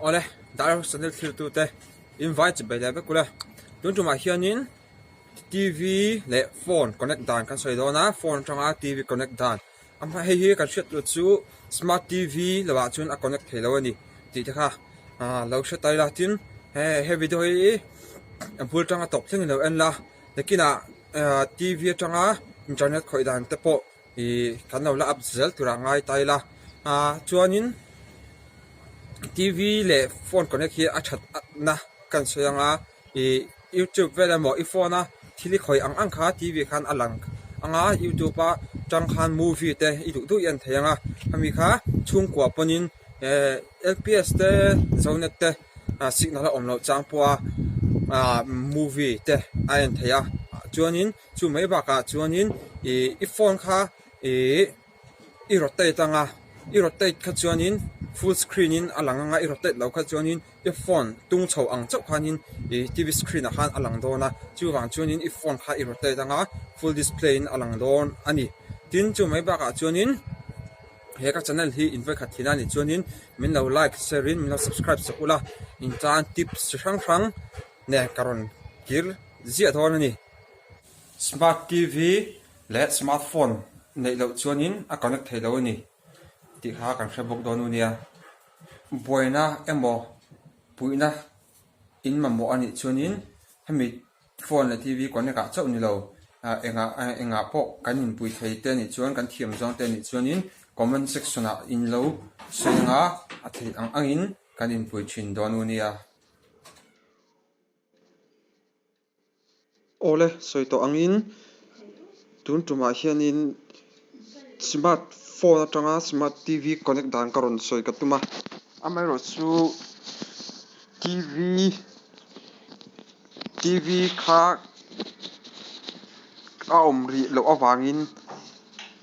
Awle, Dar Channel thiltute in vai chi bai leh vek ula. Tun tumah hianin TV leh phone connect dan kan sawi dawn a, phone atanga TV connect dan. A hma hei hi kan hriat tur chu smart TV lo ah chuan a connect thei lo a ni tih te kha lo hre ta ila. Tin, he video hi a bul atanga tawp thleng in lo en la, nakinah TV atanga internet khawih dan te pawh Ih kan lo la up zel turah ngai ta ila ah chuanin T_V leh phone connect hi a that na kan sawi ang a ih youtube vel emaw i phone a thil i khawih ang ang kha T_V khan a lang ang a youtube a tang khan movie te i duh duh i en thei ang a hemi kha chhungkua pawhin eh L_P_S te zonet te ah signal a awm loh chang pawh a ah movie te a en thei a chuanin. Chu mai bakah chuanin ih i phone kha ih i rotate anga i rotate kha chuanin full screen in a lang anga i rotate loh kha chuanin i phone tung chho ang chauh khanin ih T V screen ah khan a lang dawn a chuvang chuanin i phone kha i rotate anga full display in a lang dawn a ni. Tin chu mai bakah chuanin he ka channel hi in vawikhat thina a nih chuanin min lo like share in min lo subscribe sak ula in tan tips chi hrang hrang nen ka rawn kir ziah dawn a ni. Smart TV leh smart phone neih loh chuanin a connect thei lo a ni tih kha kan hre bawk dawn u nia. Buaina emaw puihna in mamawh a nih chuanin hemi phone leh TV connect ah chauh ni lo engah engah pawh kan inpui thei te a nih chuan kan thiam zawng te a nih chuanin comment section ah in lo sawi anga a theih ang angin kan inpui thin dawn u nia. Awle sawi tawh angin tun tumah hianin smart phone atanga smart T V connect dan ka rawn sawi ka tum a, amaherawh chu T V T V kha a awm rih loh avangin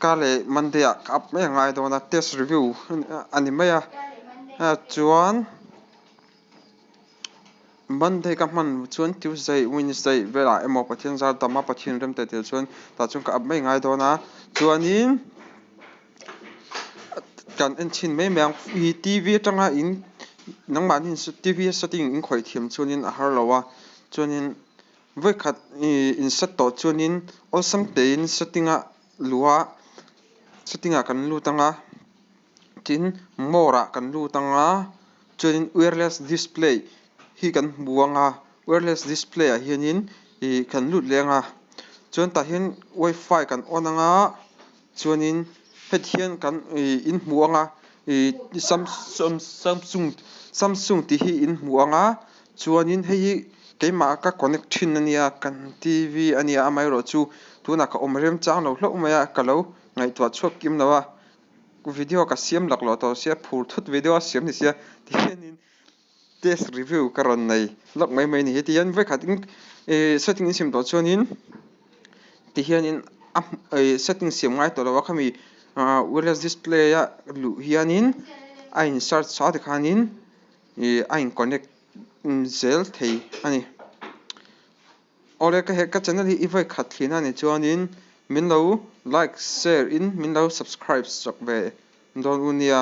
ka leh Monday ah ka up mai a ngai dawn a test review a ni mai a chuan. Monday ka hman chuan Tuesday, Wednesday velah emaw Pathian zar dama Pathian rem teh tel chuan tah chuan ka up mai ngai dawn a chuanin kan en chhin mai mai ang ih T V atanga in nangmahni T V setting in khawih thiam chuanin a har lo a chuanin vawikhat ih in set tawh chuanin awlsam tein setting a luh a setting ah kan lut ang a tin more ah kan lut ang a. Chuanin wireless display hi kan hmu ang a, wireless display ah hianin ih kan lut leh ang a, chuan tah hian wifi kan on ang a, chuanin heti hian kan ih in hmu ang a, ih samsung samsung tih hi in hmu ang a, chuanin hei hi keimah ka connect thin a nia kan T V a nia amaherawhchu tunah ka awm remchang lo hlauh mai a ka lo ngaihtuah chhuak kim lo a. Video ka siam laklawh tawh sia phur thut video a siam ni sia ti hianin test review ka rawn nei lawk mai mai a ni hi ti hian vawikhat in ih setting in siam tawh chuanin ti hianin a ih setting siam ngai tawh lo a khami ah wireless display a luh hianin a in search a tikhanin ih a in connect zel thei a ni. Awle ka he ka channel hi i vawi khat thlin a ni chuanin min lo like share in min lo subscribe chak ve dawn u nia.